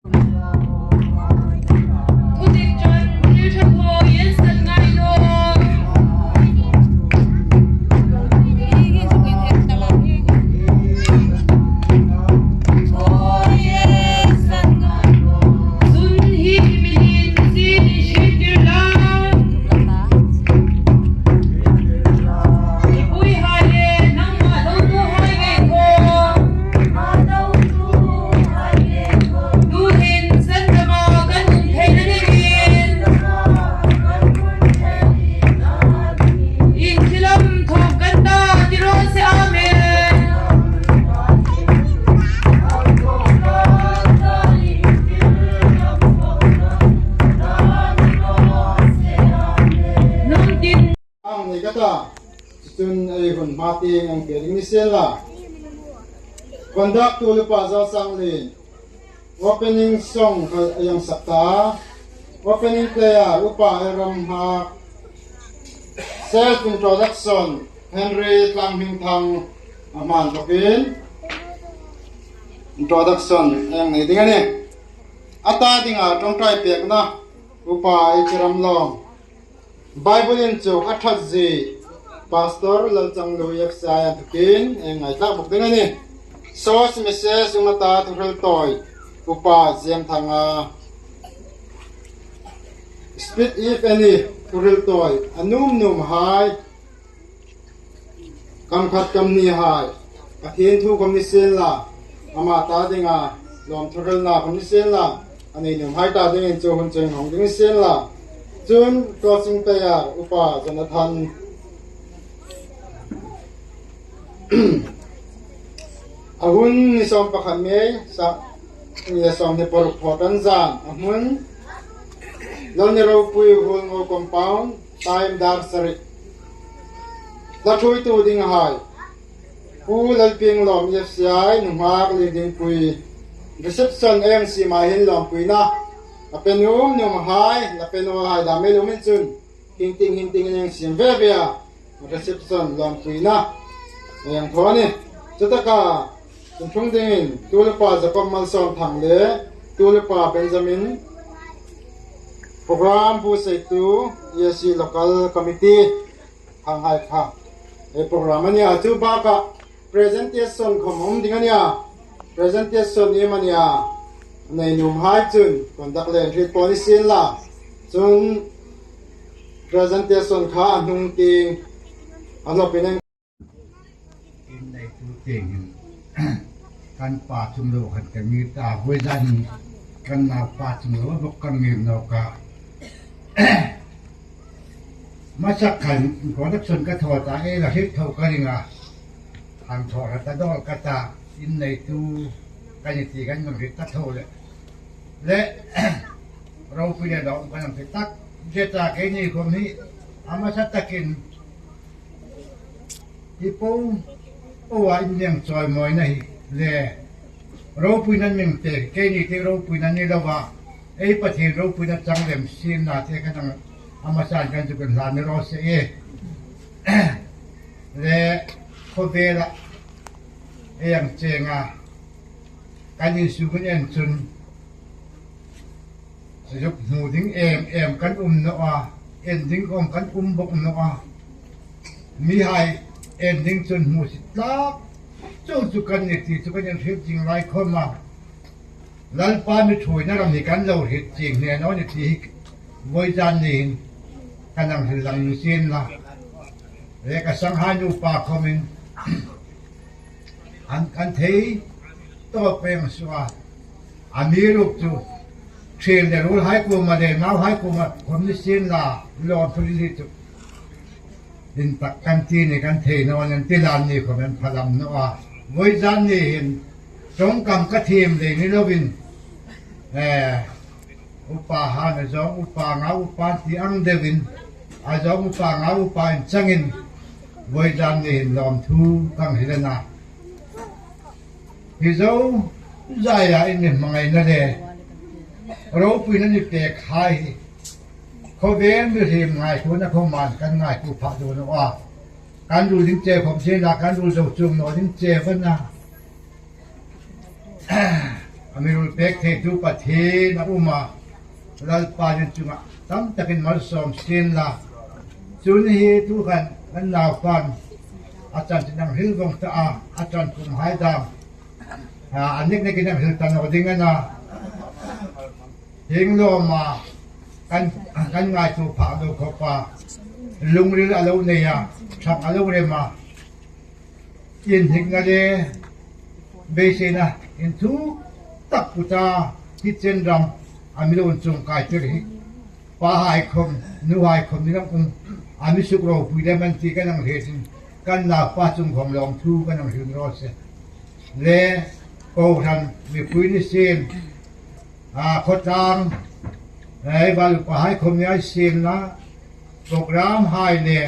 Thudik ṭan thil ṭha thaw in sat ngai lo. Cun hi milin sin i hrintir lai. Mipui hai le nangmah dotu hai ngei khaw. Tuhin sandama kan um thei na dingin in thilam thawk kan ta ti rawn se amen. Nungtin Ang nei ka ta cun ei hun hma te ang pe ding ni sel la. Conduct tu lupa Zo Sang Lin opening song hal ayang sakta opening player upa Ram Hak self introduction Henry Tlang Hming Thang aman tokin introduction ayang nei ding ani ata dinga tongtai pekna upa Ichiram Long Bible in cuk a ṭhat zi Pastor Lalcang Lu Iak Sai an thukin eng ngaitlak buk ding a ni. Source Mrs. Umata Thuhril Tawi Upa Ziam Thanga Speed if any Thuhril Tawi a num num hai kam khat kam ni hai Pathian thu kam ni sen la ama ta dinga lawm thuhril na kam ni sen la a nei num hai ta ding in cu hun cheng hong ding sin la cun closing prayer upa Jonathan a hun ni 11 me sa ni 26 thawtan zan a hmun Lal ni ropui Hulngo compound time dar 7 la ṭhuitu ding hai Pu Lalping Lawm EFCI nuhngak Lingdingpui reception eng si mai hin lawmpuina a penum num hai la peno hai da melum in chun hingting hingting in eng siam ve ve a reception lawmpuina eng tho ani chutaka chunthung dingin Tulupa Jacob Malsawm Thang le Tulupa Benjamin program bu seitu ESC local committee Thang hai kha he program ania chu bakah presentation khom um ding ania presentation im ania nei num hai chun conduct len rit pawh ni sin la chun presentation kha a hnung ting a hlawp in In neitu tengin kan pa cung lo khan ka ngir ta voi zan kan nau pa cung lo bok ka ngir no ka Masak khan production ka thaw ta e la hit tho ka ringa hang thaw ra ta dol ka ta in neitu kan i ti kan ngam rit ta tho le le ropui le dong kan am tak je ta ke ni khom hi ama sa takin Hi paohpaoh ah inneng cawimawi na hi le ropui nan ming te kei nih te ropui nan ni lo ah ei Pathian ropui na cang lem sim na te kan a hmasa in kan cu kan hlan ni ro se i le khuavel ah eyang ceng ah kan in su kan en cun zuk hmu ding em em kan um no ah en ding om kan um bok no ah Mi hai en ding cun hmu si tlak cu cu kan i ti cu kan in hrilh cing lai khom ah Lalpa mithui na ram hi kan lo hrit cing hne nawn i ti hi voi zan ni hin kan ang hil lang ni sin la le ka sanghai nu pa khom in an kan thei to peng su a a mi ruk cu ṭhil le rul hai kuma le mau hai kuma khom ni sin la lawm phuli li cu In tak kan ti nih kan thei nawn an ti lan ni khom an phalam no a voi zan ni hin tongkam ka thim le ni loin upa han a zong upa nga upa ti ang deuh in a zong upa nga upa in changin voi zan ni hin lawm thu kang hilana hi zo zai ah in mi hmangai na le ropui na ni pek hai hi Khawvel mihrim ngai ku na khuaman kan ngai ku phah dawn lo a. Kan rul ding ce khom se la kan rul zo chung no ding ce van na. A mirul pek theitu Pathian a um a, Lalpa nan cungah tam takin malsawm sin la. Cun hi tuukhan kan naupan a can cu nang hil vong ta a, a can kum hai dang. A nik in nang hil tan awk ding ana. Hing lawm ma kan kan ngai tu phah lo khopa lungril a lo nei a, thak a lo rem a. In hnikna le beiseina in thuk tak pu ta thitsen ram a milon cung kai tir hi pa hai khom nu hai khom ni lang um a misuk ropui le man ti kan ang hle sin kan naupa cung khom lawng thu kan ang hrim ro se le kohran mipui ni sin a khawtlang ei valu pa hai khom ni ai sin na program hai le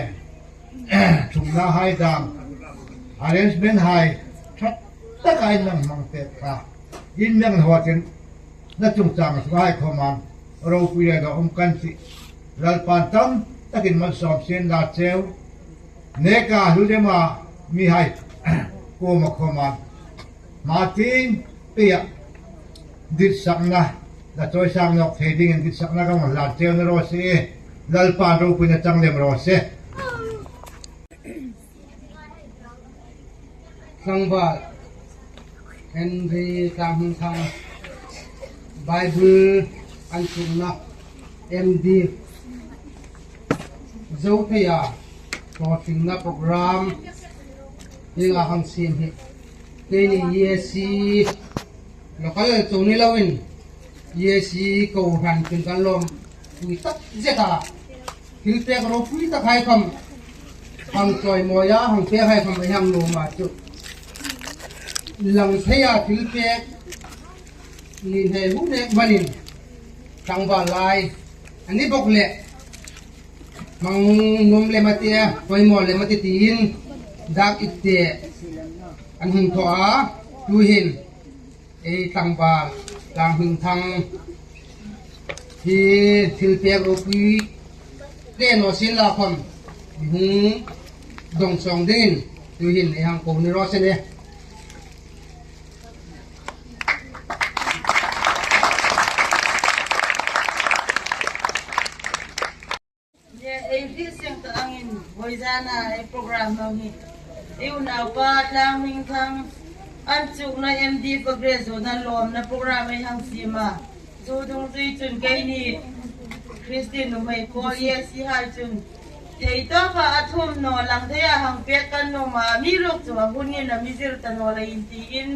Thumnak hai dang arrangement hai ṭha tak ah in nan hmang te kha in nan huat in na cungcang hai khom ah ropui le dawh um kan si. Lalpan tam takin malsawm sin la ceu neka hlulema mi hai koma khoma Martin tiah dit sakna na cawisang nok thei ding in dit sakna ka hlan ceu na ro si Lalpa ropui na cang lem ro seh. Tlangval Henry Tlang Hmung Thang Bible an cungnak MD Zophei ah hlawhtlingnak program ding ah hang sim hi kei nih EAC local cu ni loin EAC kohhran cun kan lawm pui tak zet a thil pek ropui tak hai kham hang chawimawi a hang pek hai kham ai hang lawm a chu lang thei a thil pek ni hne hu nek manin tlangval lai ani bawk le mang num le matia pawimawh le mati tiin dak itte an hun thaw a tu hin Ei tlangval tlang hmingthang hi thil pek ropui te no sin la khom hung dong song dingin tuhin ei hang ko ni ro se ne. Ei hrih siang ta angin voizan ah ei program ho hi i unaupa Tlang Hming Thang an cuk na MD progress zo na lawm na program ei hang sima zu dung zui cun kei nih Christine nu hmei pawl ye si hai cun thei to pa athum no lang thei a hang pek kan no ma mi ruk chu a hun in a mi zir ta no la in ti in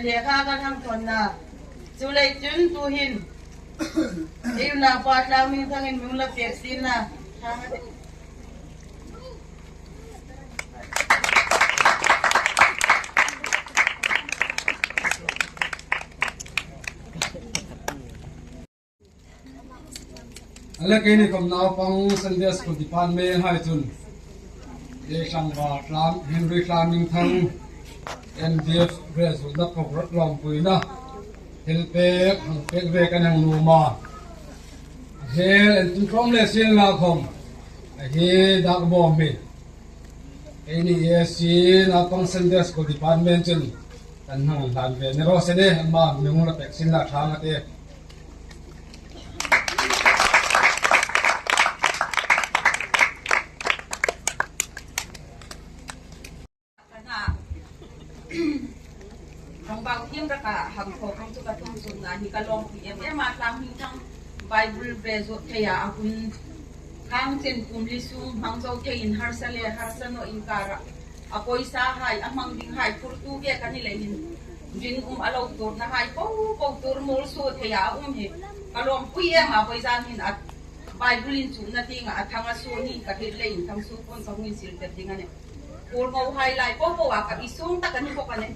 lehkha kan hang thon na chu lei cun tu hin Unaupa tlang minthang in minung la pek sin na. Ale kei ni kom naupang Sunday School Department hai chun e tlangva tlang Henry Tlang Mingthang MDF graduate na program lawmpui na Thil pek hang pek ve kan hang nu ma. Hel en tum tlawm le siang la khom. A hi dak bawm mi. Kei ni ESC naupang Sunday School Department cun kan hang hlan ve ni ro se ne ma minung la pek sin la tha nga te. Rongbau thiam rak ah ham kho rong cu ka tum sun na hi ka lawm pui em em a tlang hing thang Bible ve zawt thei ah a hun khang chen kum li sung hmang zo thei in harsa le harsa no in kar ah a poisa hai a hmang ding hai phur tu ge kan i le hin rin um alo tur na hai po po tur mul su thei ah a um hi ka lawm pui em a voizan hin a Bible in chu na ting a thang a su ni ka hit le in thang su pon ka hungin sil ter ding ane Pur ngo hai lai po po ah ka isung tak ani bawk ani.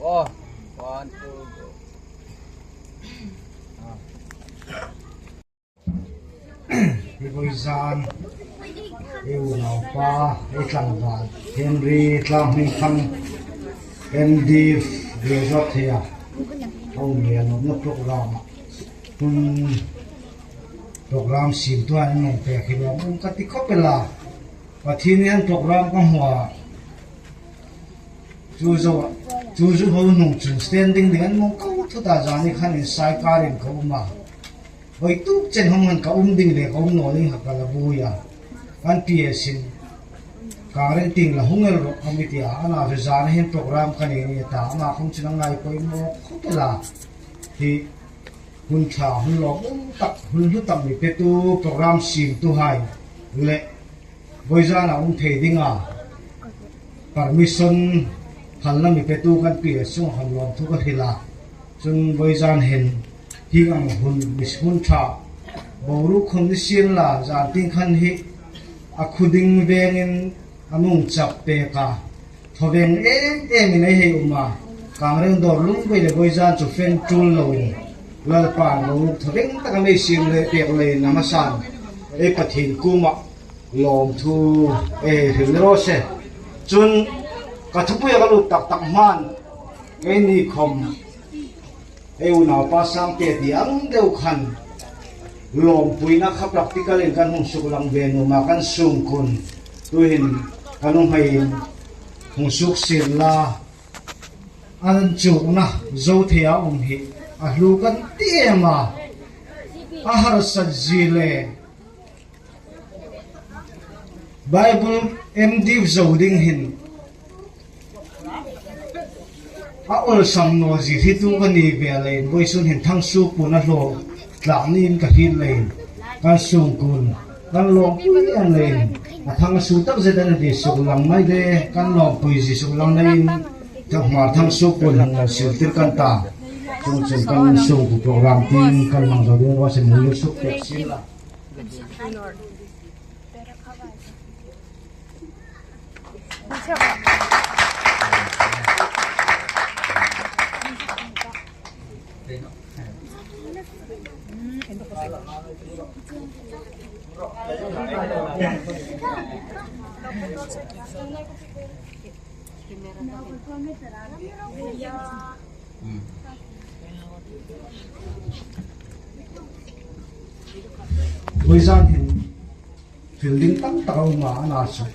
Oh, one, two, go. Rivawi-zan i unaupa i tlangval Henry Tlanghmingthang MD graduate thei a ho nge an awmna program ah hmun. Program sim tuan an nung pek hi lawm um ka ti khawp ila. Pathian hi an program ka hmu a, chu zo chu zu ho nung chung standing ding an mung ko thut a zan hi khan in sai kar in ka um a. Voi tuk chen hong han ka um ding le ka um no ding ha ka la bui a. Kan PS in karen ting la hungel ro kami tia ana chu zan hin program ka nei ni ta ama khong chu ngai poi mo khawp ila. Hi Hun tha, hun lawmawm tak, hun hlu tak mi petu program sim tu hai leh vawizan a um thei ding a permission phalna mi petu kan pi leh sung han lawm thu ka hrilh a, chun vawizan hen hing ang hun mi hun tha boruak khum ni siam la zan ting khan hi a khu ding vengin a mung chak pek a. Thawveng em em in ei hei um a, Kangreng dawr lung vei le vawizan chu fen tul lo in Lalpa an lo ruk thawveng tak a mei siam leh pek lei in a hmasan ei Pathin kum ah lawm thu ei hei hrilh ni rawh se. Chun ka thupui a ka lut tak tak hman kei ni khawm ei unaupa Sangte ti ang deuh khan lawmpuina kha practical in kan hung suk lang ve nuam a kan sungkun Tuihin kan u hmeiin hmusuk sir la an chukna zo thei a awm hi a hlu kan ti em a, a harsat zi le Bible MDiv zo ding hin a awlsam naw zi hi tu ka ni ve lein vawisun hin thangsu pun a hlawh tlak niin ka hrin lein kan sungkun kan lawmpui em lein a thang a su tak zet a ni ti suk lang mai de kan lawmpui zi suk lang naiin thlanghmar thangsu pun han lo sil tir kan ta chung chung kan sungku program tin kan hmang zo ding ruah se mui suk pek sil la. Vawizan hin Building tam tak a awm a, a lar chu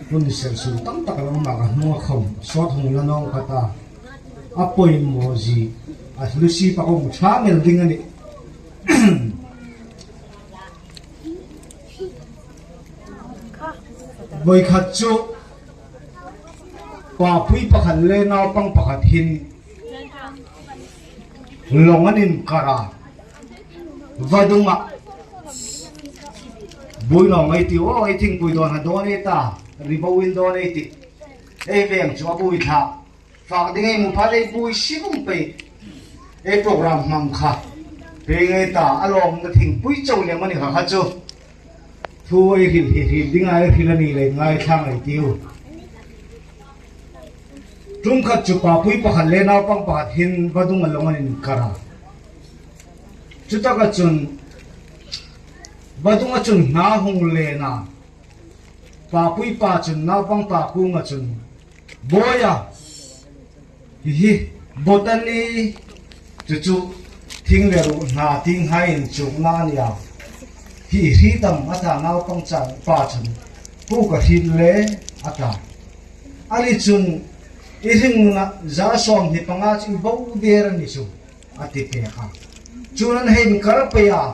hmun serhsum tam tak a lo awm a, ka hnung a khawm sawt hung la nawng khat a, a pawimawh zih a hlusi pak a awm tha mel ding a ni. Vawikhat chu papui pakhat leh naupang pakhat hin lawng an inkar a. Va dungah bui lawng ei ti aw ei thingpui dawn ha dawn ei ta ri bo in dawn ei ti ei veng chu a bui thlah fak ding ei mu phat ei bui sivung pei ei program hmang kha pei ngei ta a lawm na thingpui cho lem ani kha kha chu thu ei hril hi hril ding ai hril ani lei ngai thlang ei tiu tum khat chu pa pui pakhat le naupang pakhat hin va dung a lawng an in kar a. Chutaka chun Badunga chun hna hung len a, Papui pa chun naupang pa kunga chun Bawia hihi botany chu chu thing le ruh hna ting hai in chukna a nia, hi hri tam a tla naupang chan pa chun pu ka hrin le a tla. Ani chun i hring nunah 25 chu i bo der a ni chu. a ti pek a. Chun an hein kar pei a,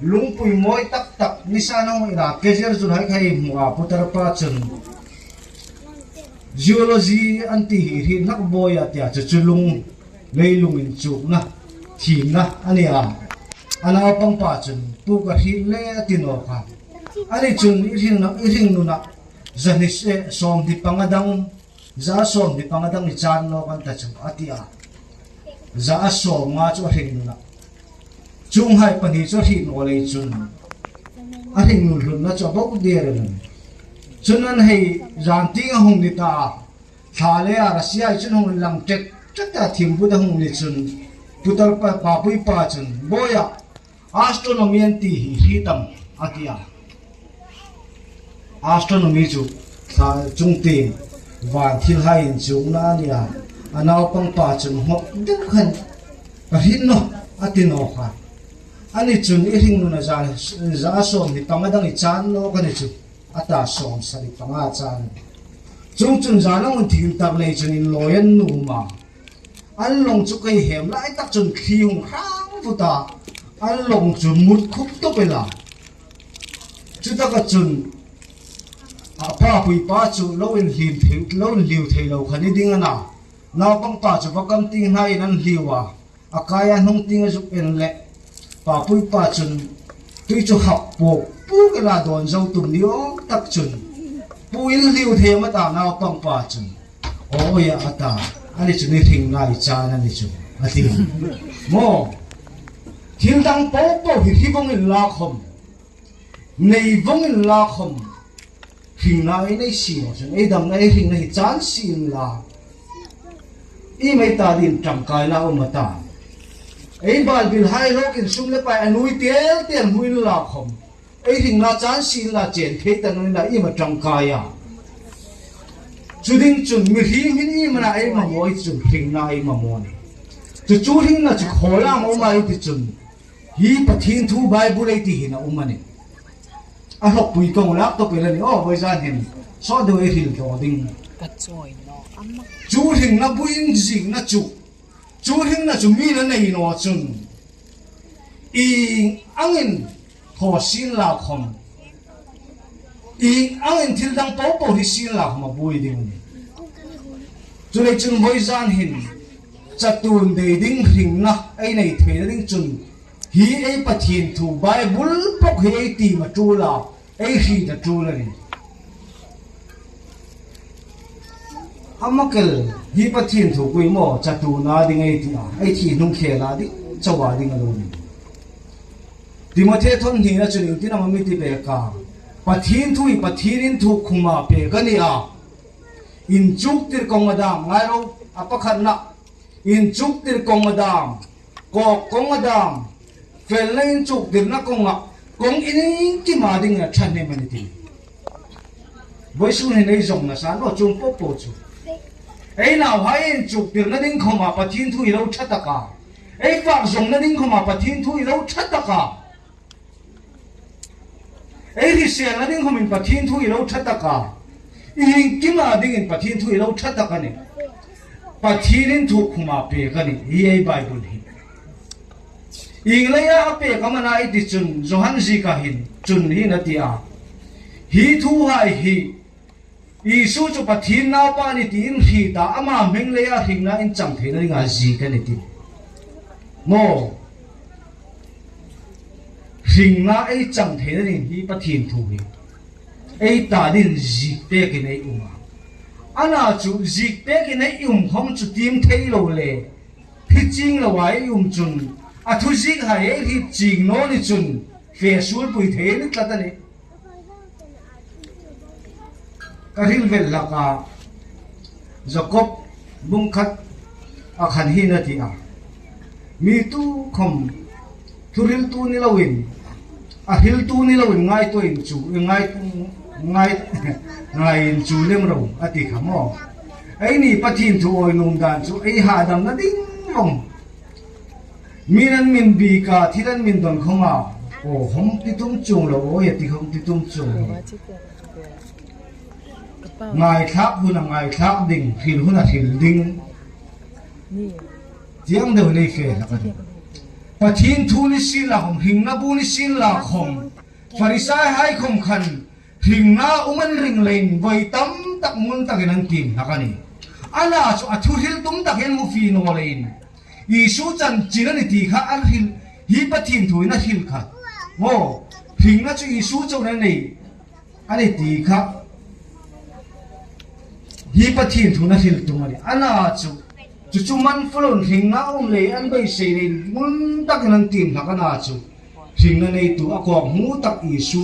lungpui mawi tak tak nisa nong ila kezer zun hai kha i hmuh a putar pa chun geology an ti hi hrin hlak bawi a tia chu chu lung leilung in chukna thimna a ni a. A naupang pa chun pu ka hrin le a ti nawk a. Ani chun i hring i hring nunah 25 dang 25 dang i caan lawng an ta cu a ti a. 150 cu a hring nun ah cung hai pahnih cu a hrin aw lei cun a hring nun hlunna cu a bo der in cun an hei zan ting a hung ni ta thla le a rasia i cun hung in lang tek tek a thimbu da hung ni cun putar pa papui pa cun boya astronomy an ti hi hi tam a ti a astronomy chu thla chung ting van thil hai in chung na ania a naupang pa chun ngok deuh khan ka hrin no a ti no kha. Ani chun i hringnun a za 25 dang i chan nawk ani chu ata 75 chan ani. Chung chun zan a ngun thil tak lei chun in lawi an num a, an lawng chu kei hem lai tak chun thli hung hrang vut a, an lawng chu mut khup tawp ila. Chutaka chun a pa puipa chu lo in hlim thei lo in hliu thei lo khan i ding a na, naupang pa chu va kam ting hnai in an hliu a, A kai a hnung ting a zuk en leh Papui pa chun tui chu hak puk puk ila dawn zo tum ni awm tak chun pu in hliu thei a mata naupang pa chun awi a ata ani chu ni hring ngai chan ani chu a ti maw thil dang pawh pawh hi hri vawng in la khawm nei vawng in la khawm hring ngai nei si lo chun ei dang na ei hring na hi chan si in la I mai ta din tangkai na um ata. Ei bal bil hai lok in sum le pai anui tel tel muin la khom. Ei ring la chan sin la chen thei ta nui la i ma tangkai a. Chuding chun mi hring hin i mana ei ma moi chun hring na ei ma mo ni. Chu chu hring na chu khola mo mai ti chun hi Pathian thu Bible ei ti hin a um ani. A hlawk pui kong lak tawp ila ni aw vawi zan hin saw deuh ei hril tawh ding. Chu hringna buin zikna chu chu hringna chu mi na nei naw chun ing angin thaw sin la khawm ing angin thil dang paoh paoh hi sin la khawm a bui ding a ni. Chulei chun vawi zan hin chatun dei ding hringna ei nei thei na ding chun Hi ei Pathian thu Bible bawk hi ei tim a tul a, ei hrit a tul a ni. Amakel hi Pathian thu kui maw chatu na ding ei tih a, ei thih hnung khel ah ding cho ah ding a lo ni. Timothy thawn hnih na chun engtin emaw mi ti pek a, Pathian thu hi Pathian in thu khum ah pek a ni a, in chuk tir kawng a dam ngai lo, a pakhat na in chuk tir kawng a dam. Kawk kawng a dam, felna in chuk dirna kawngah kawng engkima ding a thahnem a ni ti. Vawisun hi nei zawng nasa no chung pawh pawh chu. Ei nau hai in chuk dirna ding khawmah Pathian thu i lo tha tak a, ei fak zawngna ding khawmah Pathian thu i lo tha tak a, ei hriselna ding khawmin Pathian thu i lo tha tak a, i engkima dingin Pathian thu i lo tha tak a ni. Pathianin thuhkhumah pek a ni hi ei Bible hi. Ingleia a pek a mana i ti chun Johan Zika hin chun hin a ti a. Hi thu hai hi Isu chu Pathian naupa ni tiin hri ta ama hming leia hringna in chang theihna dingah zik a ni ti. Maw? Hringna ei chang theihna ding hi Pathian thu hi. Ei ta din zik pekin ei um a. Ana chu zik pekin ei um khawm chu tim thei lo le phi ching lo a ei um chun a thu zik hai ei hrip ching nawn i chun fe sul pui thei ni tlat a ni. Ka hril vel lakah Jakob bungkhat a khan hin a ti a, Mi tu khawm Thuriltu ni loin, a hriltu ni loin ngaituain chu ngai ngai ngaiin chu lem ro a ti kha maw? Ei ni Pathian thu awi num dan chu ei hahdam na ding vawng. Min an min bik a, thil an min dawn khawm a, aw hawm ti tum chung lo awi a ti hawm ti tum chung lo. Ngaithlak hun a ngaithlak ding, hril hun a hril ding. Chiang deuh nei fe hlak a ni. Pathian thu ni sin la khawm, hringna bu ni sin la khawm, Farisai hai khawm khan hringna um an ring lein vawi tam tak ngun takin an tim hlak a ni. Ana chu a thu hril tum tak hian mu fi naw lein Isu chanchin a ni tih kha an hril hi Pathian thu in a hril kha maw hringna chu Isu chauhin a nei a ni tih kha hi Pathian thu na hril tum a ni. Ana chu chu chu man fulon hringna awm lei an beisei nei ngun takin an tim hlak ana chu hringna neitu a kawk hmu tak Isu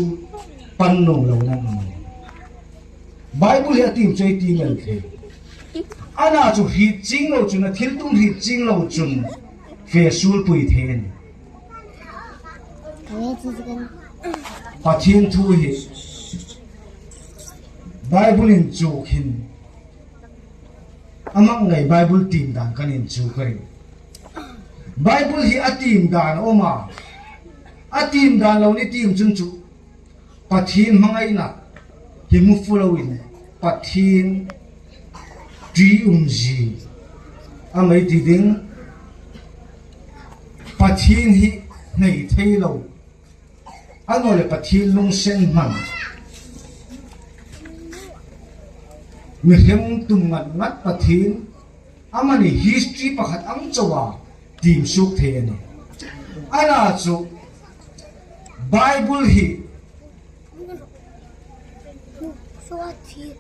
pan no lo nan awm a ni. Bible hi a tim chu ei ti mel thei. Ana chu hrit ching lo chun a thil tum hrit ching lo chun fe sul pui thei a ni. Pathian thu hi Bible in chuk hin amah ngei Bible tim dan kan in chu ka ring. Bible hi a tim dan a awm a. A team dan lo ni team chun chu Pathin hmangaihna hi mu fu loin Pathin ṭi um zi a mei ti ding. Pathin hi hnei thei lo a naw le Pathin lungsen hman mihrem tum ngat ngat Pathin amani history pakhat ang choa tim suk thei a ni. Ana chu Bible hi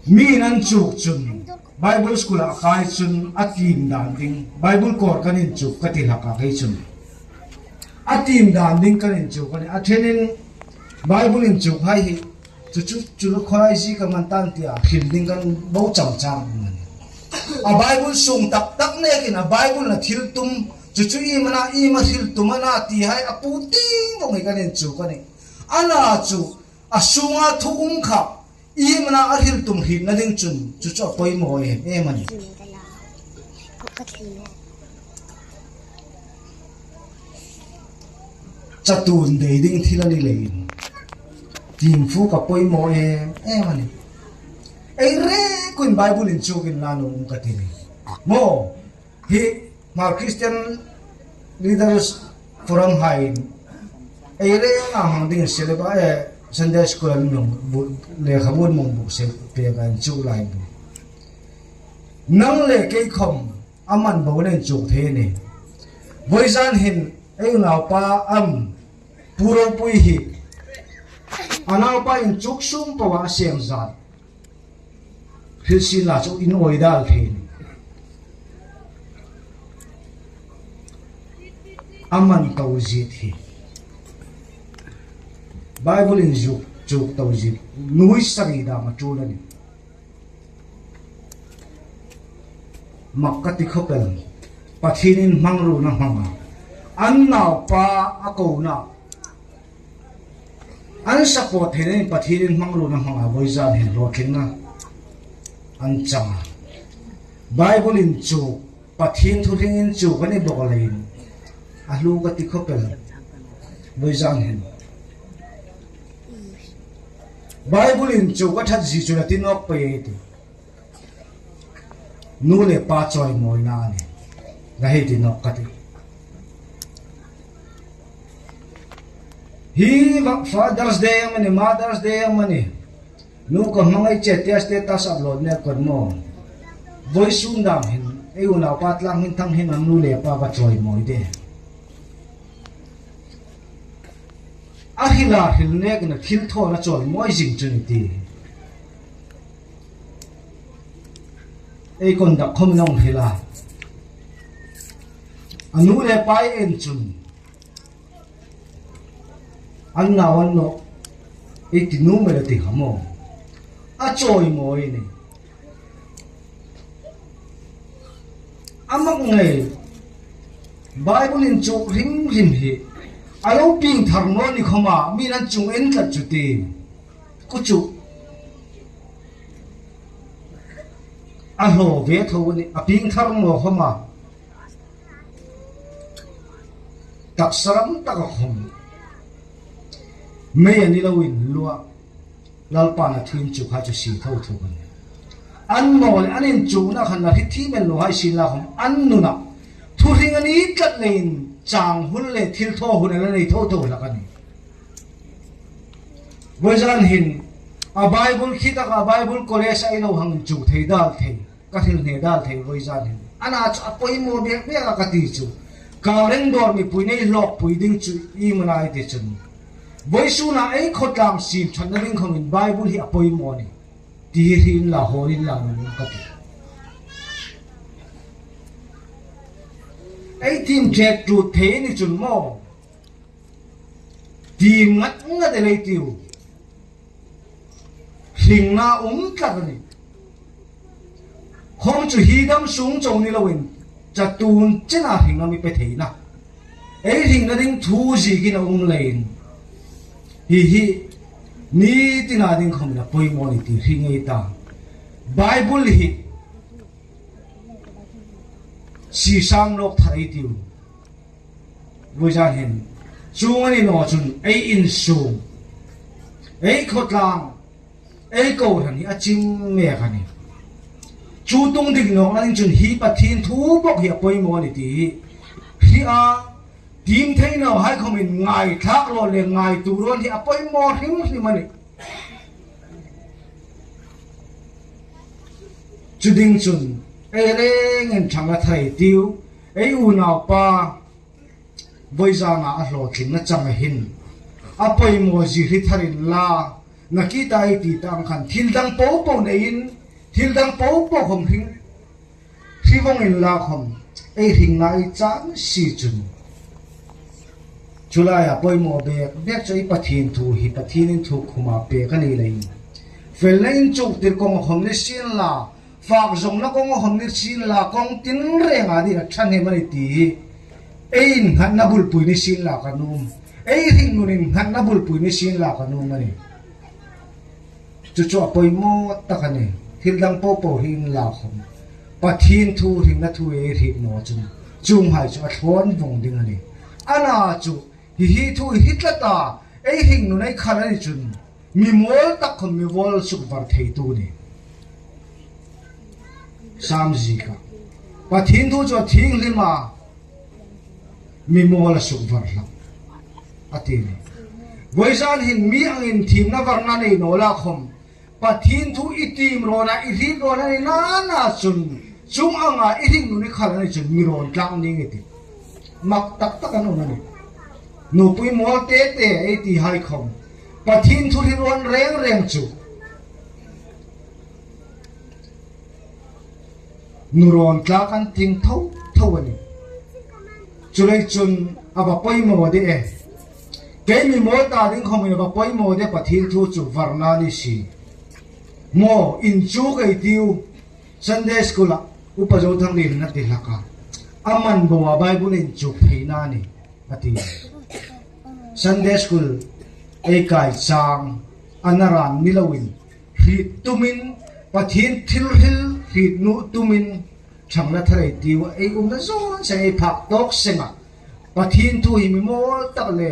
mi in an cuk cun Bible school ah kai cun a tim dan ding Bible kawr kan in cuk ka ti hlak ah kei cun a tim dan ding kan in cuk ani a then in Bible in cuk hai hi cucu cu khualai zi ka man tan tiah hrim ding kan bo cang cang a Bible sung taktak nek in a Bible na thil tum cucu i mana i ma thil tum ana ti hai a pu ting bong hi kan in cu kan i ana cu a sunga thu um kha i mana a thil tum hrim na ding cun cucu a poi mawi em em ani. Chatun dei ding thil ani lein timfu ka pawimawh em em ani. Ei re kuin Bible in chukin la no um ka ti ni. Mo hi Mar Christian Leaders Forum hain ei re nga hang ding seleba e Sunday School an mong bu le khabun mong bu se pe kan chu lai bu. Nang le kei khom aman bo nen chuk the ni. Voizan hin ei naupa am Pu Ropui hi a naupa in chuk sum poah a siam zat thil sin la chu in oi dal thei ni. A man to zit hi Bible in zuk chuk to zit nui sari dang a tul ani. Mak ka ti khawp el. Pathian in hmang ru na hmang a. An naupa a ko na. An support thei in Pathian in hmang ru na hmang a voi zan hin hlawhtling na an chang a. Bible in cu Pathian thuhling in cu kan i bok lein a hlu ka ti khawp el. Voi zan hin. Bible in cu ka ṭhat zi cu na tin awk pei ei ti. Nu le pa cawimawi na ani. Na hei tin awk ka ti. Hi Father's Day ang mani, Mother's Day ang mani. Nu ka hmangai che tia status upload ne kon mo. Voi sun dang hin, ei unau pa tlang hin thang hin ang nu le pa va cawimawi de. A hril ah hril nek na thil thawn a cawi mawi zing cu ni ti. Ei kon dak khom nong hril ah. A nu le pa i en cun an nau an no ei ti nu mai la ti ha maw. A cawi mawi ni. A mak ngei. Bible in cuk hrimhrim hi a lo ping thar nawn ni khom ah mi nan cung en tlat cu ti ku cu a hlaw ve tho ni a ping thar maw khom ah taksaram tak a khom mei ani lo in lua Lalpa na thin cu kha cu si tho tho kan an nawl an in cu na khan na hri thi men lo hai sin la khom an nuna thuhring ani tlat lein chang hun le thil tho hun ala nei tho tho la kan Voizan hin a Bible khi tak a Bible college ai lo hang chu thei dal thei ka thil hne dal thei voizan hin ana chu a poimo bek bek a ka ti chu ka reng dor mi pui nei hlok pui ding chu i manai ti chun Voisun ah ei khawtlang sim ṭhat na ding khong in Bible hi a poi maw ni ti hi in la hawl in la nung ka ti. Ei tim ṭek ṭut thei ni cun maw tim ngat ngat e lei tiu hling na um tlat ani. Khong cu hi dam sung cho ni loin catun chen ah hling ami pe thei na. Ei hling na ding thu zikin a um lein. Hihi nitin ah ding khom na pawimawh ni ti hri ngei ta. Bible hi sisang lok thar ei tiu. Vui zan hin. Chung ani no chun ei in sum ei khawtlang ei kohhran hi a chim mek a ni. Chu tung dik nawk na ding chun hi Pathian thu bawk hi a pawimawh a ni tih hi hria a, tim thei no haikhawm in ngaithlak rawn leh ngaitu rawn hi a pawimawh hrim hrim a ni. Chu ding chun ei reng in thang a thei tiu ei unaupa Vawizangah a hlawhtling na chang a hin. A pawimawh zihri thar in la na ki ta i ti ta ang khan thil dang po po nei in thil dang po po khawm hring hri vawng in la khawm ei hring na i chan si chun chulai ah pawimawh bek bek chu i Pathian thu hi Pathian in thu khum ah pek a ni lei in fel na in chuk tir kawng a khawm ni sin la Fak zawng na kawng a hawn ni sin la kawng tin reng ah din a tha hnem a ni ti i ei in nghat na bulpui ni sin la ka num ei hring nun in nghat na bulpui ni sin la ka num a ni. Chu chu a pawimawh tak a ni. Thil dang paw paw hi in lak hawm Pathin thu hring na thu ei hrih maw chung chung hai chu a thlawn vawng ding a ni. Ana chu hihi thu i hi tlat a ei hring nun ei khal a ni chun Mi mawl tak khawm mi vawl suk var theitu ni. Sam zika. Pathin thu chu a thinghlim a, mi mawl a suk var hlak a ti ni. Voizan hin mi angin thimna varna nei nawla khawm Pathin thu i tim rawn a i hrit rawn a ni na na chun chung anga i hring nun i khal a ni chun mi rawn tlang ning i ti. Mak tak tak an awm a ni. Nupui mawl te te ei ti hai khawm Pathian thu hi ruan reng reng chu nurawn tlak an tling tho tho a ni. Chulei chun a va pawimawh de e. Kei mi mawl ta ding khawm in a va pawimawh de Pathian thu chu varna ni si. Maw in chu kei tiu Sunday school ah Upa Zothang in a ti hlak a, a man bo ah Bible in chuk theihna a ni a ti. Sunday School ei kai chang a naran ni loin hrit tumin Pathian thil hril hrit nuh tumin thangna tharei tiu a ei umna zawn seng ei phak tawk sengah Pathian thu hi mi mawl tak le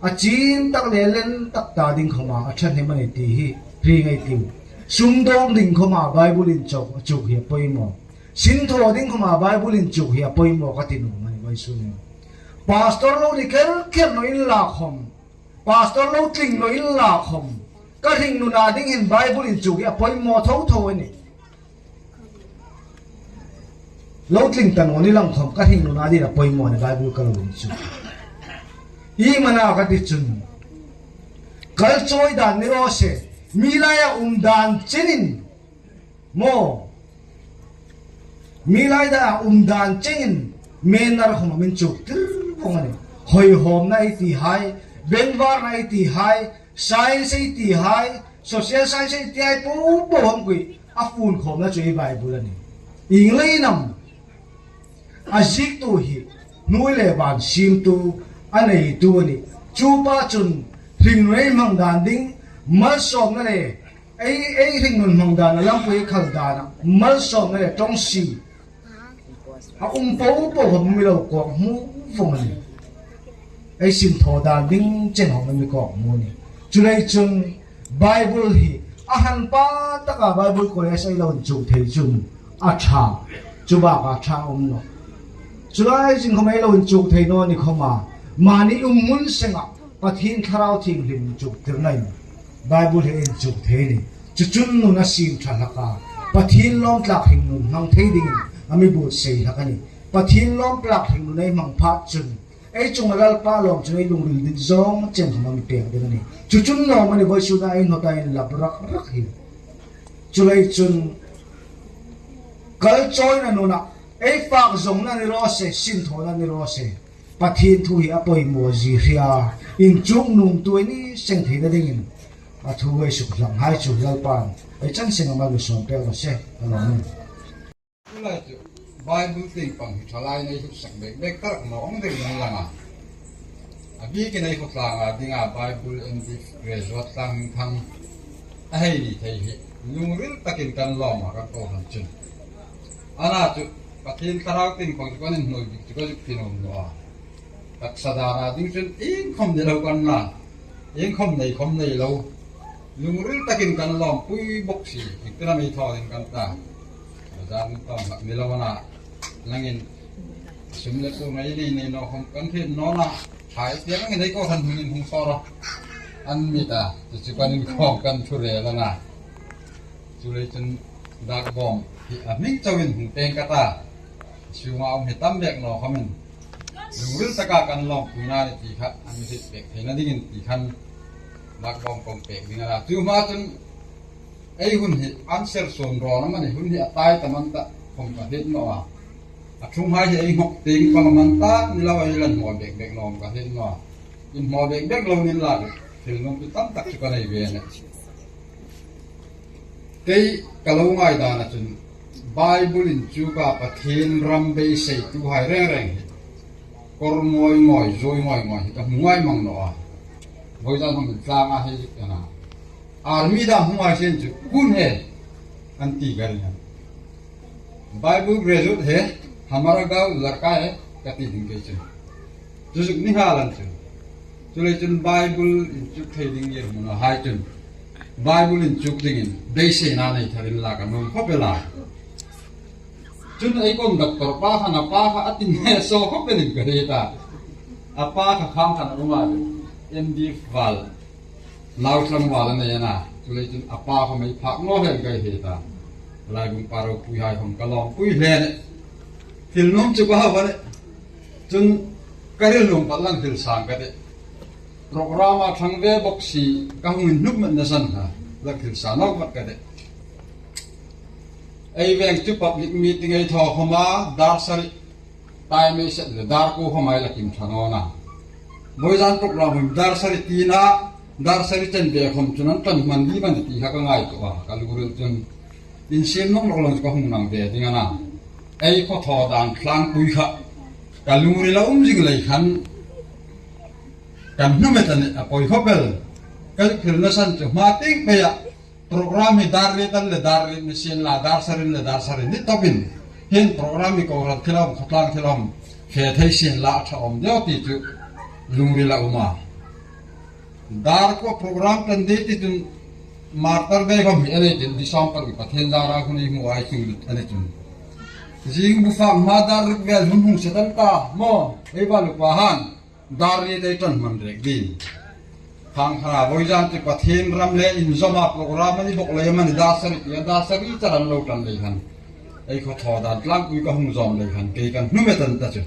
a chin tak le len tak ta ding khawma a thahnem a ni tih hi hri ngei tiu. Sumdawng ding khawma Bible in chok a chuk hi a pawimawh. Sinthaw ding khawma Bible in chuk hi a pawimawh ka ti nuam a ni Vaisuni. Pastor lo ni kher kher no in lak hawm. Pastor lo tling no in lak hawm. Ka hring nun ah ding hin Bible in chuk hi a pawimawh tho tho a ni. Lo tling ta nawn i lang khawm ka hring nun ah ding a pawimawh ni Bible ka lo in chuk. I mana ka ti chun. Kal chawi dan ni rawh se mi lai a um dan chenin Maw? Mi lai dah ah um dan chengin menar hom min chuk tir vawng a ni. Hawihhawmna ei ti hai, bengvarna ei ti hai, science ei ti hai, social science ei ti hai po po hom kui a fun khawmna chu ei Bible a ni. Inglei nam a ziktu hi hnui le van simtu a neitu a ni. Chu pa chun hringrei hmang dan ding malsawmna le Ei ei hringnun hmang dan a lampui khal dan ah malsawmna le tawng si a um po po hom mi lo kawk hmu vung a ni. Ei sin thaw dan ding chen hom mi kawk hmu ni. Chulei cun Bible hi a han pa tak ah Bible college ei lo in cuh thei cun a tha. Cu bak ah tha um lo. Culai zing khom ei lo in cuk thei nawn i khom ah mah nih um ngun seng ah Pathian thlarau thianghlim cuk tir na in Bible he in cuk thei ni. Cucun nun a sim tha hlak a Pathian lawmtlak hing nun hmang thei ding in a mi but sei hlak ani. Pathian lawmtlak hing nun ei hmang phah cun ei cung a lalpa lawm cun ei lungril dit zong cem hmang mi pek ding ani. Cucun lawm ani voi sun ah ei hnawt ah in lap rak rak hi. Culei cun kal cawi na nun ah ei fak zong na ni rawh se sin thaw na ni rawh se Pathian thu hi a pawimawh zi hria in chung nung tu ni seng thei na ding in a thu ei suk hlang hai chu Lalpa'n ei chan seng amal mi sawm pek rawh se ka lawm in. Chulai chu Bible ting pang hi thalai nei hlut sak bek bek tarak nawng deuh in an lang a. A bikin ei khawtlang ah ding ah Bible NDF graduate tlang hming thang a hei ni thei hi lungril takin kan lawm a kan kohhran cun. Ana chu Pathian thlarau ting pang chu kan in hnuai bik chu ka zuk ti nuam lo a. Taksa danah ding chuan eng khawm ni lo kan la, eng khawm nei khawm nei lo. Lungril takin kan lawmpui bawk si, engtin a mi thawkin kan ta. Bazar min tawng hlak ni lo ana, langin sum le pu mai nei nei no khawm kan hriat nawn a, thlai piang angin hei kohhran hmingin hung sawr a, an mit a, chu chu kan inkhawm kan thu rel ana, chu lei chun dak bawm hi a hming chauhin hung peng ka ta, chhunga awm hi tam bek no khawmin lungril taka kan lawmpui na ni tih kha an hriat pek theihna dingin tih khan Lakbawm kawng pek ding a la. Chu hma chun ei hun hi an ser sawn rawn a mani hun hi a tai ta man ta khawm ka hlit nawh a. A thung hai hi ei nghawk ting pang a man tak ni lo ei lan hmawi bek bek lawm ka hlit nawh a. In hmawi bek bek lo nin la thil nawm chu tam tak chu ka nei ve a ni. Kei ka lo ngai dan a chun Bible in chu ka Pathian ram beisei tu hai reng reng hi kawr ngawi ngawi zawi ngawi ngawi hi ka hmu ngai mang nawh a. Voizan hong in tlang ah hei zik ana. Army da hung ai sen chu kun he an ti ka ring. Bible graduate he hamara gau larka he ka ti ding ke chu. Chu zuk ni ha lan chu. Chu le chun Bible in chuk thei ding yer mun hai chun. Bible in chuk ding in beisei na nei tharin la ka num khop la. Chun ei kon doctor pa khan a pa kha atin he so khop elin ka ri ta. A pa kha khang khan a um ah cun MD val nau tlangval a nei a na. Culei cun a pa kha mei phak naw hen kai he ta. Laibung pa ropui hai hom ka lawng pui hle ne. Thil num cu ka hau ne. Cun ka rilnung pat lang thil sang ka ti. Program a thang ve bok si ka hung in hnup man na san ha. Lak thil sa nok vat ka ti. Ei veng cu public meeting ei thaw khoma dar sarih Tai mei set le dar ku homai la kim thano na. Boizan program hum dar sari ti na dar sari chen be khom chun an tan man di man ti ha ka ngai to a ka luril chun in sim nok nok long ka hung nang ve ding ana ei kho tho dan thlang pui kha ka luri la um jing lei khan kan hnu me tan a poi khopel ka phil na san chu ma ting pe ya Program hi dar ri tan le dar ri machine la dar sarin le dar sarin ni topin hin program hi koran thilom khawtlang thilom fe thei sin la tha om deuh ti chu lungri la uma dar ko program tan di ti chun martar ve khom hi ani tin disam par pathian dara khuni mu ai chung lut ani chun jing bu fa ma dar ruk vel hun hung setan ta mo ei ba lu pa han Dar ri te ṭan hman rek din. Thangthara voizan cu Pathian ram le inn zom ah program an i bok lei man i dar sarih tiang dar sarih car an lo ṭan lei han. Ei khaw thaw dan tlangpui ka hung zawm lei han kei kan hnume tan ta cu.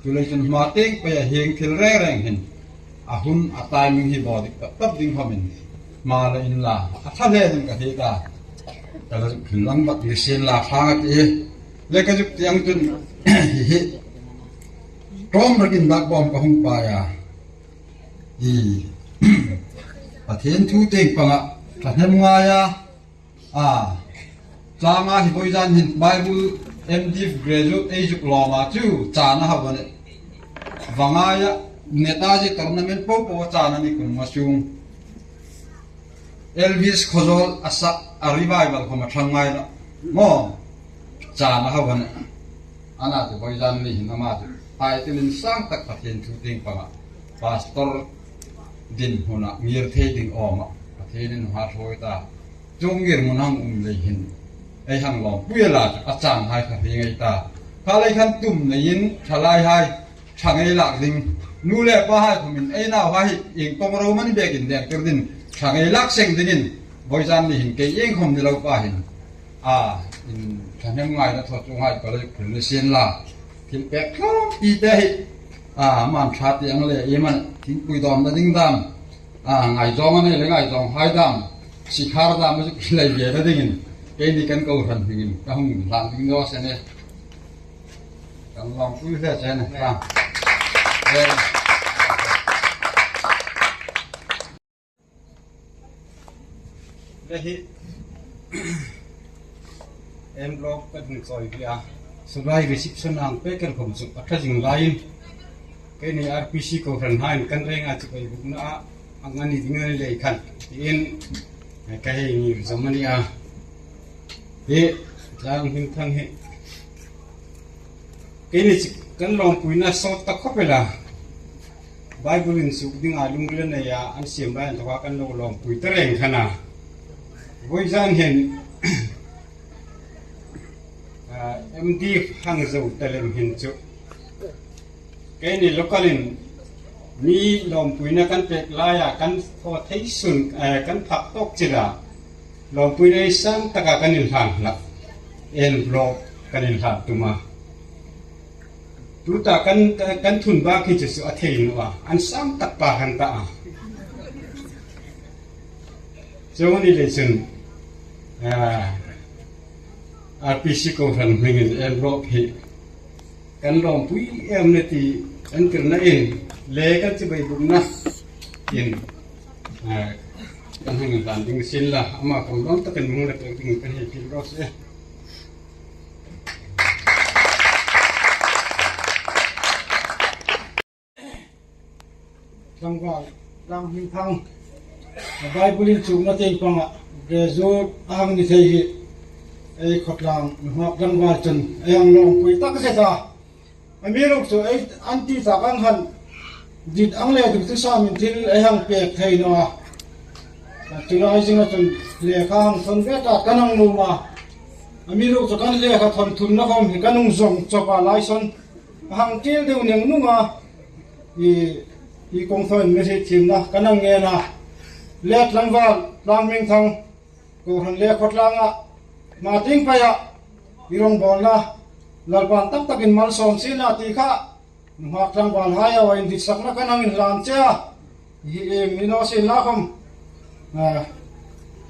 Cu lei cun hma teng pei a hing thil rengreng hin a hun a timing hi baw dik taktak ding hom in hma le in la a tha hle ding ka thi ta. Ka la phil lang bak ni sin la hrang a ti le ka juk tiang cun hihi Tlawm rakin bakbawm ka hung pai a i Pathian thu teng pangah ṭhahnem ngai a a tlang ah hi voizan hin Bible MDiv graduate ei zuk lawng ah cu caan a hau ane va ngai ah Netaji tournament popo caan an i kum a sung Elvis Khawzawl a sak a revival khom a ṭhang ngai lo maw caan a hau ane Ana cu voizan ni hin amah cu title in sang tak Pathian thu ting pangah pastor din hmun ah ngir thei ding awm ah Pathian in ha hruai ta cu ngir mun hang um lei hin ei hang lawm pui la cu a cang hai kha hi ngei ta kha lei khan tum nei in thalai hai tha ngei lak ding nu le pa hai khum in ei nau hai ing tong ro man bek in deng tir din tha ngei lak seng ding in voizan ni hin kei ing khom ni lo pa hin A in ṭhahnem ngai na thawt cu ngai ko le phul na sin la. Thil pek tlawmpi te hi a man ṭha ti ang le i man thingpui dawm na ding dam a ngaizawng a nei le ngaizawng hai dam sikhar dam a zu lei ve na ding in kei nih kan ko hran hing in ka hung hlang ding no sen e kan long pui hle chen ta. Hihi envelope kan hun cawi ve a. Sulai reception ang pe kan kom cu a tha jing lai in kei nih RPC ko hran ha in kan reng ah cu kai buk na ah a ngan i ding an lei khan tiin ka hei ngi zam ani a. Hi tlang hing thang hi kei nih kan lawngpui na sawt ta khop ela. Bible in suk dingah lungril nei a an siam lai an thawk a kan lo lawmpui ta reng khan a. Vawi zan hian MD Hangzhou talem hin chu keini local in mi lawmpuina kan pek laia kan thaw thei sun kan phak tawk chila lawmpuina hi sang taka kan inhlan hlak envelope kan inhlan tum a. Tuta kan kan thun bak hi chu chu a thei nu a an sang tak pa kan ta a. Chung ni lei cun RPC Kohhran hming in envelope hi kan lawmpui em na ti kan tirna in le kan chibai bukna in kan hang in hlan ding sin la ama kam lawm takin mung le pek ding kan hei phil rawh se. Tlangval tlang hmingthang Bible in chukna te pangah graduate a hang ni thei hi ei khawtlang hnuak tlangval cun ei ang lawng pui tak zet a. A mi ruk cu ei an ti tak ang han dit ang le duk tu sam in thil ei hang pek thei no a. Chulai zinga cun lehkha hang thon ve ta kan ang nu ma. A mi ruk cu kan lehkha thon thun na kom hi kanung zong chawpa lai son a hang ṭil deuh neng nung a. I hi kong thawin mi hrih thimnak kan ang ngen a. Le tlangval tlangmingthang kawhhran le khawtlang ah ma ting pai ah i rawngbawlnak Lalpan taktak in malsawm sin ah ti kha nuhngak tlangval hai aw in hniksaknak kan ang in hlan che a. Hi eng ni no sin la khom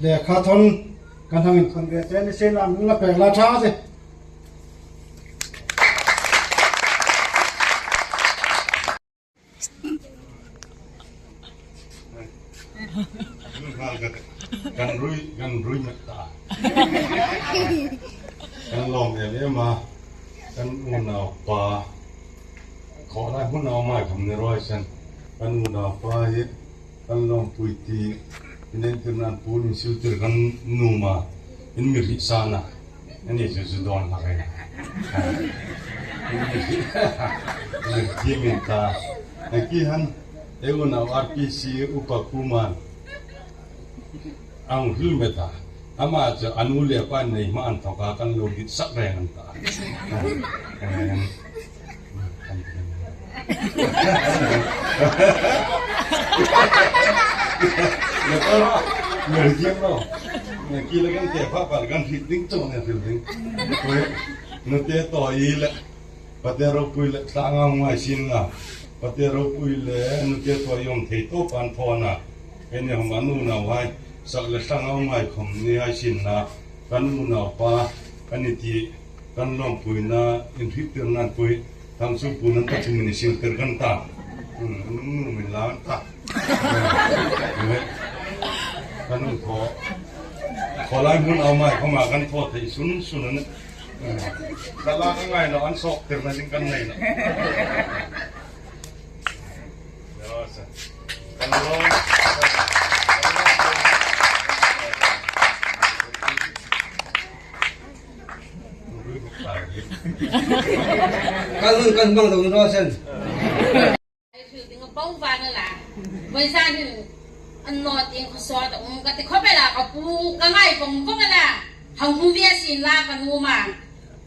lehkha thon kan hang in thon ve te ni sin la min la pek la tha che. Kan rui kan rui mat ta. Kan lawm em em a, kan unau pa khawh lai hmun a awm ai kham ni ruai sen. Kan unau pa hi kan lawmpui ti inentir nan pu in siltir kan nu ma in mi rih san a. Ani chu zu dawn hlak e. Min ta. Ki han eunau RPC upa kuman ang hil meta. Ama chu anu le pa nei hma an thawk a kan lo dit sak reng an ta. Nute tawi le pate ropui le thla ngau ngai sin na pate ropui le nute tawi om thei to pan thawn a hei hom anu nau hai sak le thla ngau ngai khom ni hai sin na kan unau pa kan i ti kan lawmpui na in hrih tir nan pui thang su pu nan ta chung in sil tir kan ta nung nu min la ta kan um tho tho lai mun au mai khoma kan tho thei sun sun an ka la ka ngai lo an sok tir na ding kan nei lo kan lawm. Kan hun kan bang dong ro sen. Bo va na la voi zan hin an no ting kho so ta um ka ti kho pe la ka pu ka ngai bong bong la hang hu via sin la ka nu ma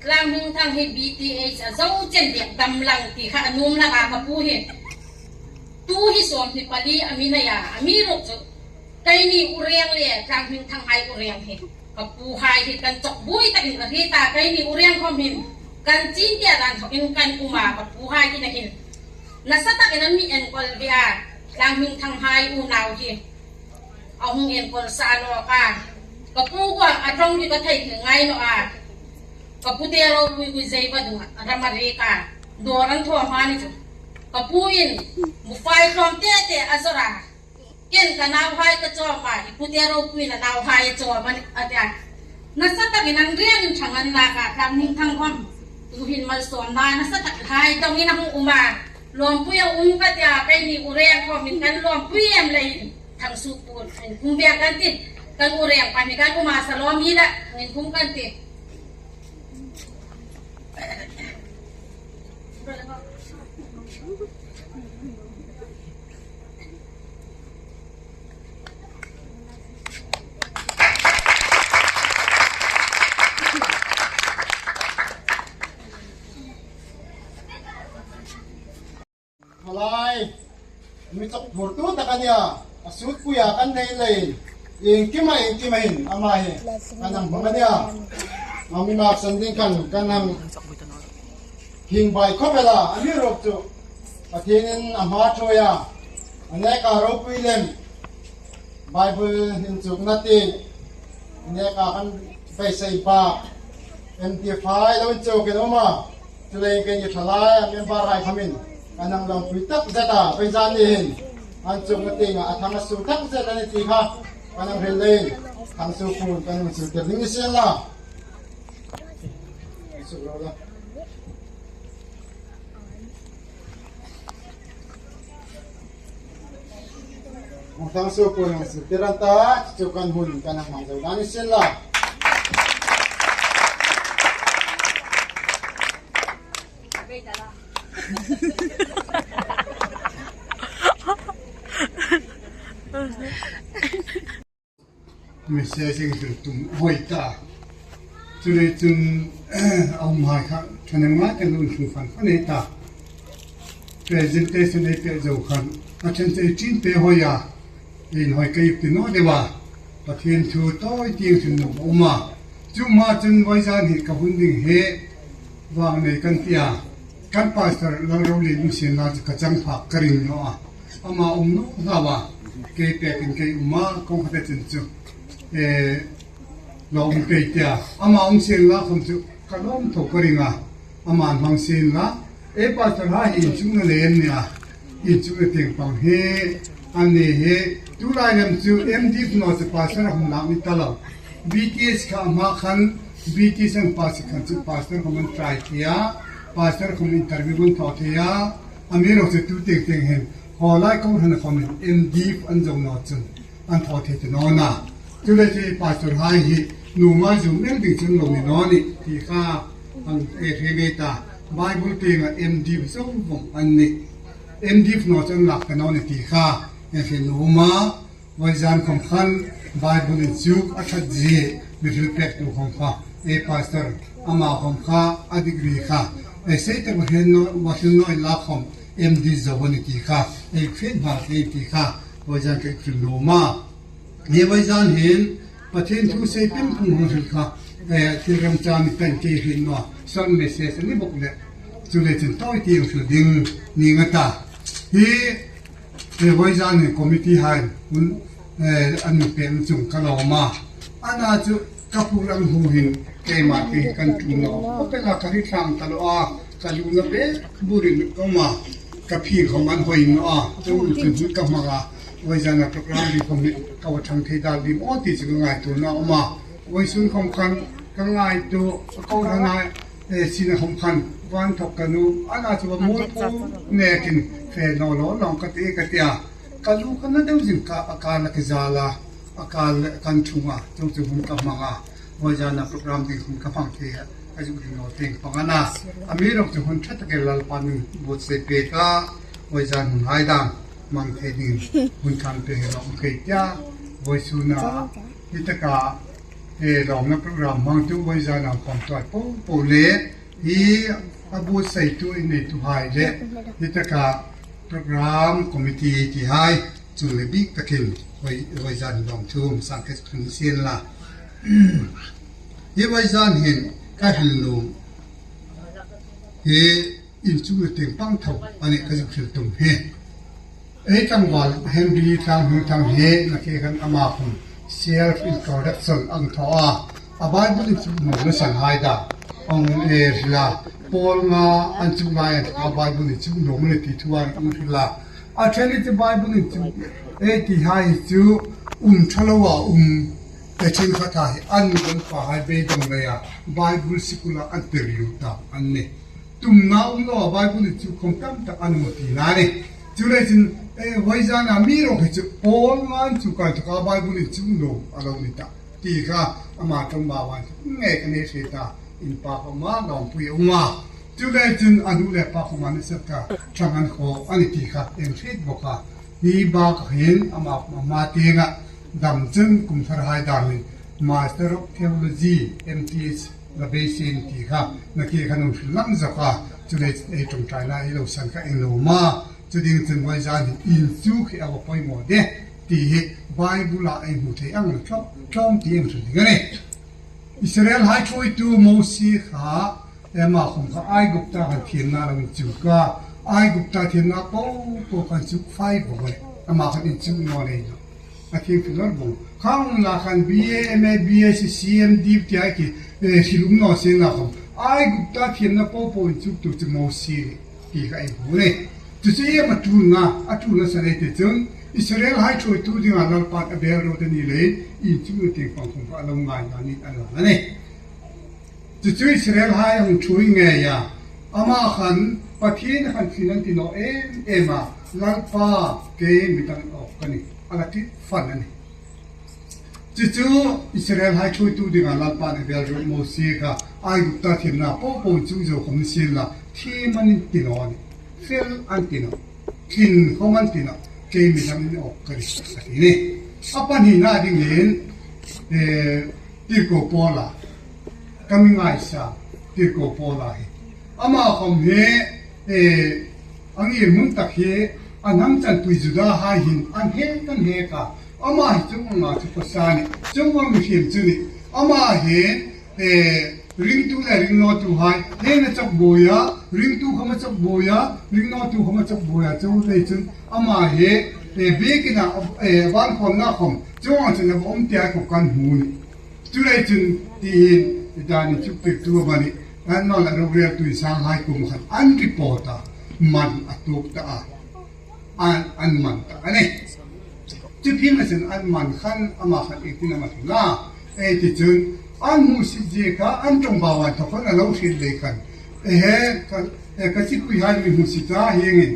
tlang hung thang hi BTH a zo chen biak dam lang ti kha anum la ka ka pu hi tu hi som ni pali amina ya ami ruk chu kai ni ureng le tlang hung thang hai ureng hi Ka pu hai hi kan chok bui tak in ka ri ta kai ni uriang khom hin kan chin tia dan thok in kan uma ka pu hai ki na hin nasa tak in an mi enkawl ve a tlang hming thang hai u nau hi a hung enkawl sa no ka ka pu kwa a tong hi ka thei khi ngai no a ka pu te ro pui kui zei va dung ramari ka dor an tho ma ni chu ka pu in mu fai tlom te te azora Ken ka nau hai ka cawm ah i pute ropui na nau hai a cawm an a nasa takin an riang in thang an lak ah tlang ning thang hom tuhin malsawm na nasa tak hai tong in a hung um ah lawmpui a um ka tia kei nih ureng hom in kan lawmpui em lei in thang su pun in phung bia kan ti kan ureng pa mi kan uma salom hi la in phung kan ti. ania, a sutpuia kan nei leiin engkima engkima in amah hi kan ang hmang ania. Mami Mark Sanding khan kan ang hing bai khawpela a mi rawp chu Pathianin a hma thawi a, a neka ropui lem Bible hninchukna ti neka kan beisei bak MT5 lo in chawkin awm a, chulei in keini thalai a member rai khamin kan ang lo pui tak zet a, veizan nihin an chukna tingah a thang a su tak zet a ni tih kha kan ang hril leiin thang su phun kan un su tir ding ni sial la. Suk lo la. Thang su phun ang su tir an ta, chu kan hun kan ang hmang zo dan ni sial la. Message in hril tum hawi ta. Chulei cun a um hai kha ṭhahnem ngai kan un hring fan fan ei ta. Presentation ei peh zo khan a ṭhen cu ei ṭin pe hawi a, in hawi ka ip ti naw deuh a. Pathian thu tawi tiang cun nu a um a. Cu hma cun voizan hi ka hun ding he vang nei kan ti a. Kan pastor Lalrolian Ungsian la cu ka cang phak ka ring naw a. Amah um naw hlah a kei pek in kei um a kong kha te cun cu lawm kei tiah amah um sen la khom cu ka lawm tho ka ring a amah hmang sen la e pastor ha hi in chung na len ne a in chung na teng pang he an ne he tu lai lam cu MD no cu pastor hum lak ni talo BTS kha ma khan BTS ang pastor khan cu pastor khom an try tia pastor khom interview bun tho thia Amero cu tu teng teng hin ho lai ko han khom in MD an zo no cun an tho the te no na cu le cu pastor hai hi nu ma zum meng ding cun lo ni no ni ti kha ang e hre ve ta Bible te nga MD zo vong an ni MD no cun lak te no ni ti kha e hre nu ma voi zan khom khan Bible in chuk a that zi mi hril pek tu khom kha e pastor ama khom kha a degree kha e sei te wa hen no wa hil noi la khom MD zo ni ti kha e khin ha ke ti kha voi zan ke khil lo ma he voi zan hin Pathian thu sei pim phung hong hril kha e thil ram cha mi tan ke hin no son message ni bok le chu le chin toi ti hril ding ni nga ta hi He voizan in committee hain hun an mi pek cung ka lawm a. Ana cu ka pu lang hu hin keimah te hi kan ṭum lo. Opela ka ri thlang ta lo a, ka lu na be burin ko ma ka phi khom an hoi no a, cu cun hun ka hmang a. Voizan a program ri khom nih ka wa ṭhang thei dal lim aw ti cu ka ngai tu na um a. Voi sun khom khan ka ngai tu ko hna sin hom khan van thok ka nu ana chu mualpho nekin fe lo lo long ka ti ka tia ka lu ka na deuh jing ka akal la ki zala akal kan thunga chu chu hun ka manga wajana program ding hun ka phang the a ju ding lo teng pangana ami rok chu hun that ke lal pan bot se pe ka wajan hun hai dang mang the ding hun tham pe lo ke tia voi su na itaka He lawmnak program hmangtu voizan ah pawngtuai popo le hi a buatsaitu in neitu hai le hi taka program committee ti hai cung le bik takin voizan lawm thum sangkhet khun sian la. Hi voizan hin ka hril hi inn cung le teng pang tho ani ka zik hril tum hi. Ei tlangval Henry Tlang Hmung Thang hi na ke kan ama khum self introduction ang tho a a Bible in chu no na san hai da ong e hrila Paul nga an chu lai an a Bible in chu no mane ti thuan ang hrila a then ti Bible in chu e ti hai chu um thalowa e then kha tha hi an kan pa hai be dong le ya Bible sikula an tir lu ta an ne tumna um lo Bible in chu khom tam tak an mo ti na ni Cu le cun voizan ah mi rong hi cu Paul ngan cu kai thuka Bible in cu no a lo ni ta ti kha ama ṭong ba wan nge ka ne hre ta in pa ko ma lawng pui uma cu le cun a nu le pa ko ma ni sat ka ṭhang an kho ani ti kha eng hret boka hi ba ka hin ama ma te nga dam cun kum thar hai dam in Master of Theology MTH la beisin ti kha na ke kha nung hrin lang zaka cu le ei ṭongṭai na i lo san kha eng lo ma. Chuding chun voi zan hi in chu khi a va pawimawh de tih hi Bible ah ei hmuh theih ang lo tlawm tlawm tih em hre ding a ni. Israel haithruaitu Mosi kha ema khum kha Aigupta kan thiamna lo in chu ka Aigupta thiamna po po kan chuh fai bawk a ni. Amah khan in chuh nawn ei lo. A thiangthil lawr bawk. Khang la khan BA, MA, BSc, CMD tia khi hrilh um nawn sin la khawm. Aigupta thiamna po po in chuh tur chu Mosi nih ti kha ei hmu a ni. Cucu em a ṭulna, a ṭul nasa lei te cun Israel haithruaitu dingah Lalpa'n a bel ro te ni lei inn cung na tingpang kong kha a lo ngai hna nih an lang a ni. Cucu Israel hai a hung ṭhui ngei a, amah khan Pathian a kan thin an ti nawh emem a, Lalpa ke midang awk ka ni, a la ṭih fan a ni. Cucu Israel haithruaitu dingah Lalpa nih bel ro Moses kha Aigupta thiamnak paohpaoh in cuh zo khom na sin la, thim an in ti naw a ni. Fel an ti lo, tlin hom an ti lo, kei midang in awk ka ni a ti ni. A pahnihnak ding in Tirko Paula ka mi ngaisa Tirko Paula hi amah hom hi a ngir hmun tak hi a hnam canpui Judah hai hin an he kan he ka amah hi cung nga cu khuasa nih cung mihrim cu nih amah hi Ringtu le ringnawtu hai he na cawk bawi ah ringtu kha ma cawk bawi ah ringnawtu kha ma cawk bawi ah cu lei cun amah he biakinn ah vankhawmnak khom cungah cun a va um tiah ko kan hmu ni cu lei cun tiin dan in cukpektu a va nih anmah le roreltu in Shanghai kum khan an report ah man a tuk ta ah an man tak a ni. Cuphing a cun an man khan amah khan engtin a mat la ei ti cun an hmuh si je kha an ṭongvau an thok khan a lo hrin lei khan ehe ka sikui hai mi hmu si ta hiangin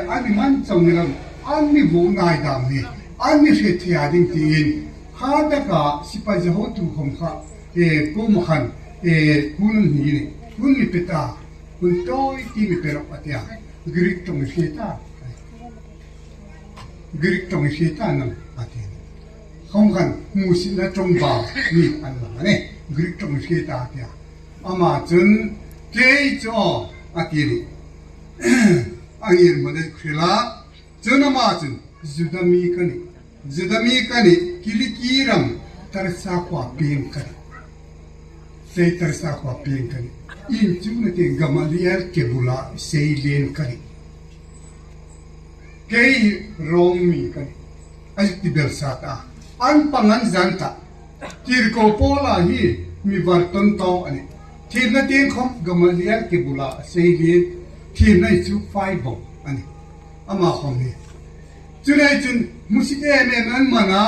an i man cho ni lo an mi vu nai dam ni an mi hre thia ding tiin kha taka sipai zaho tu khom kha e kum khan e kun ni ni kun mi peta kun toi ti mi perok atia Greek tong i hre ta Greek tong i hre ta nang ati Hong kan mu si na tong ba mi an lang ane Greek tong i hre ta tia ama cun kei cho ati ni angir mo de khrila cun ama cun Judami kani Judami kani Kiliki ram Tarsa kwa peng kani sei Tarsa kwa peng kani in chu na te Gamaliel ke bula sei len kani kei Rom mi kani ai ti bel sa ta an pangan zan ta tirko pola hi mi var ton to ani thim na ten khom Gamaliel ke bula sei len thim nai chu fai bong ani ama khom hi chulai chun musit em em an mana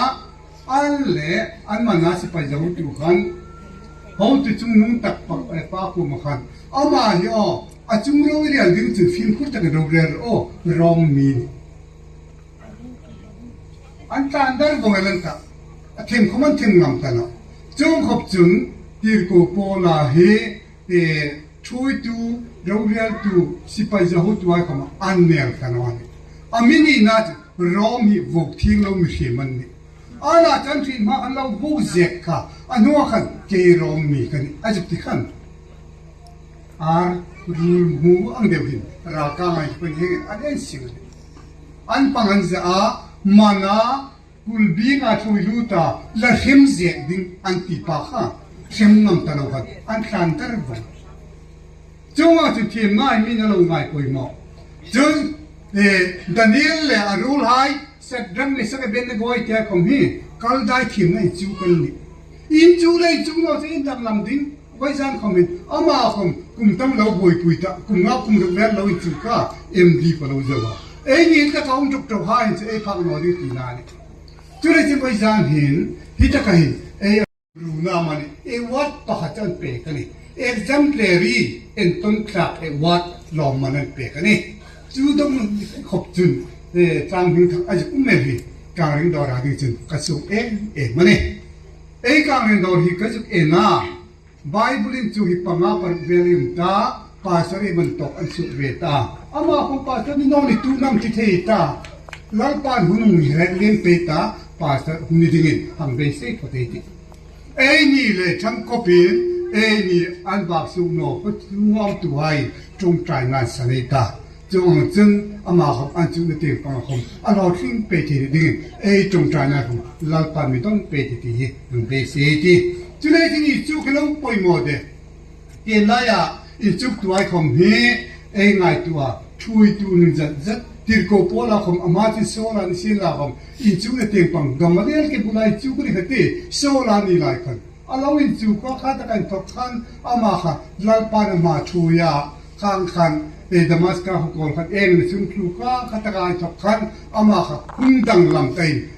an le an mana sipai zo tu khan ho tu chung nung tak pa pa ku ma khan ama hi o a chung ro rial ding chu fim khur tak ro rel o rom mi an tlan dar bong elan ta a them khom an them ngam ta no chung khop chun tir ko pola hi e ṭhuitu roreltu sipai zahotu ai khom an nel ta no ani amini na chu Rom hi vok thing lo mi hrim an ni ana chan ṭhin ma an lo bu zek kha a hnuah khan kei Rom mi kan a zik ti khan ar rul mu ang deuh hin ralka ngai pen he an en sing an pang an za a mana kulbi nga thui lu ta la hrim zek ding an ti pa kha hrem ngam ta lo khan an tlan tar vong chungah chu thiam ngai mi na lo ngai pawimawh cun Daniel le a rul hai Shadrach Meshach Abednego tia kom hi kaldai thiam na chu kan ni in chu lei chu no chu in dak lam ding voi zan khom in ama khom kum tam lo buai pui ta kum nga kum ruk vel lo in chu ka MD pa lo zawa ei ni ta ka um tuk to ha in chu ei phak no ding ti na ni chu lei chu voi zan hin hi ta ka hin ei Runa mani award pakhat an pek a ni. Exemplary entawn tlak award lawmman an pek a ni. Chu dong khawp cun tlang hming thak a zik um em hi Kangring dawr ah ding cun ka suk em em a ni. Ei Kangring dawr hi ka zuk en a, Bible in cu hi panga paruk vel i um ta, pastor i bantuk an suk ve ta. Amah kong pastor ni nong ni tu nang ti thei ta. Lalpan hunung ni rek len pe ta pastor huni dingin hang beisei pho te ti. Ei ni le chang kopin ei ni an bak su no ko ngom tu hai ṭongṭai ngan sanei ta. Chung ang cun amah khom an cuh na teng pang khom a hlawhtling pe ti ding ei tawngtaina khom Lalpa mi don pe ti ti hi an beisei ti. Culei tini cu khi lo poi maw de te lai ah in cuk tuai khom hi ei ngai tu ah thui tu nun zat zat tirko pawl ah khom ama cun sola ni sin la khom in cu na teng pang Gamaliel ke bulai cu ka ni khati sola ni lai khan alo in cu khua kha ta kan thok khan ama kha Lalpa na ma thui ah khang khan e Damascus ho kawl khan eng na chung thlu ka kha ta kai thok khan ama kha hung dang lam tain.